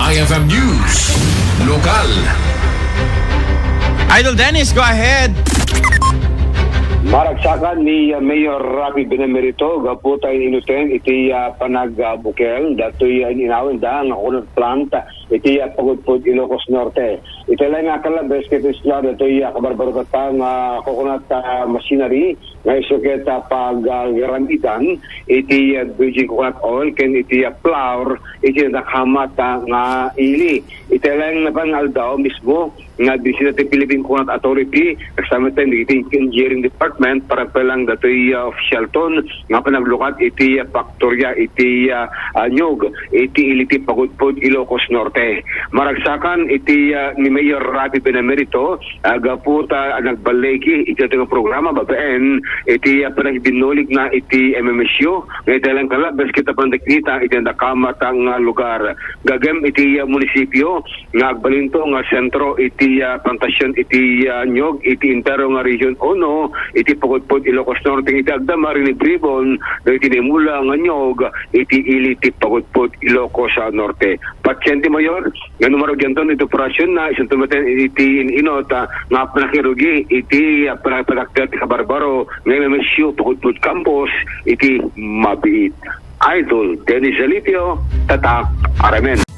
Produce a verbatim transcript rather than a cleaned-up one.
F M News, lokal. Idol Dennis, go ahead. Maragsakan ni uh, Mayor Rafi Benamerito gapu ta inuten iti uh, panagbukel datoy uh, inawenda nga coconut plant iti uh, Pagudpud, Ilocos Norte. Iti laeng nga kalabes ket isla datoy uh, kabarbaro tatta nga coconut uh, machinery nga isu ket uh, pag uh, garamidan iti uh, virgin coconut oil ken iti uh, flour iti nakamat uh, nga ili. Iti laeng napan nga aldaw mismo nga bisita ti Philippine Coconut Authority, kasama tayo dagiti engineering department, para pa lang datoy uh, officialton nga panaglukat iti uh, faktorya iti uh, anyog iti ili ti Pagudpud, Ilocos Norte. Maragsakan iti uh, ni Mayor Rafi Benamerito, uh, gapu ta nagballigi iti ato nga programa babaen iti uh, panagbinulig na iti M M S U nga iti lang kalabes kita pandikita iti nakamat nga lugar. Gagem iti uh, munisipyo nga agbalinto nga sentro iti uh, plantasyon iti uh, nyog iti entero nga Region Uno iti Pagudpud, Ilocos Norte iti agdama rinibribon dagiti naimula nga nyog iti ili ti Pagudpud, Ilocos uh, Norte. Patien ti Mayor nga no marugyanton iti operasyon na isunto maten iti in-inot uh, nga panakirugi iti uh, panagpadakder ti kabarbaro nga M M S U Pagudpud Campus iti mabiit. Idol Dennis Alipio, Tatak Aramen.